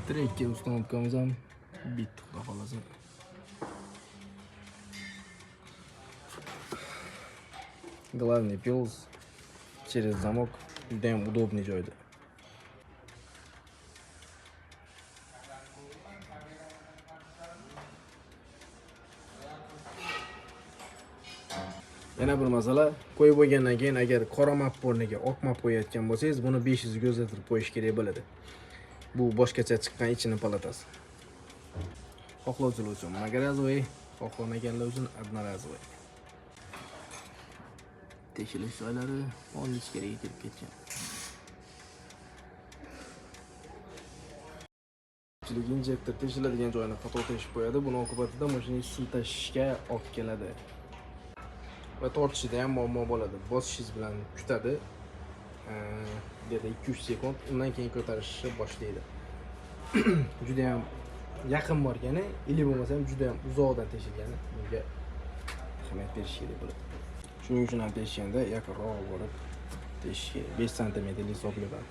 Трекер установка miz ham bitdi, xudo xohlasa. Главный пилс через замок, judayam удобный joyda. Yana bir masala, qo'yib bo'lgandan keyin agar qora map o'rniga oq map qo'yayotgan bo'lsangiz, buni 500 ga o'zgartirib qo'yish kerak bo'ladi. Bu boshqacha chiqqan ichini palatasi. Xohlovchilar uchun многоразовый, xohlamaganlar uchun одноразовый. Teshilish joylari on ichkariga kirib ketgan. Ko'pchilik injektor teshiladigan joyini xato teshib qo'yadi. Buni oqibatida mashina siltashishga olib keladi. Va tortishida ham muammo bo'ladi. Bosishingiz bilan kutadi. Где-то 2-3 sekund, undan keyin ko'tarishni boshlaydi. Juda ham yaqin borgani или bo'lmasa ham juda ham uzoqdan teshilgani, bunga ahamiyat berish kerak bo'ladi. Shuning uchun ham teshganda yaqinroq borib teshish kerak. 5 santimetrlik hisoblayman.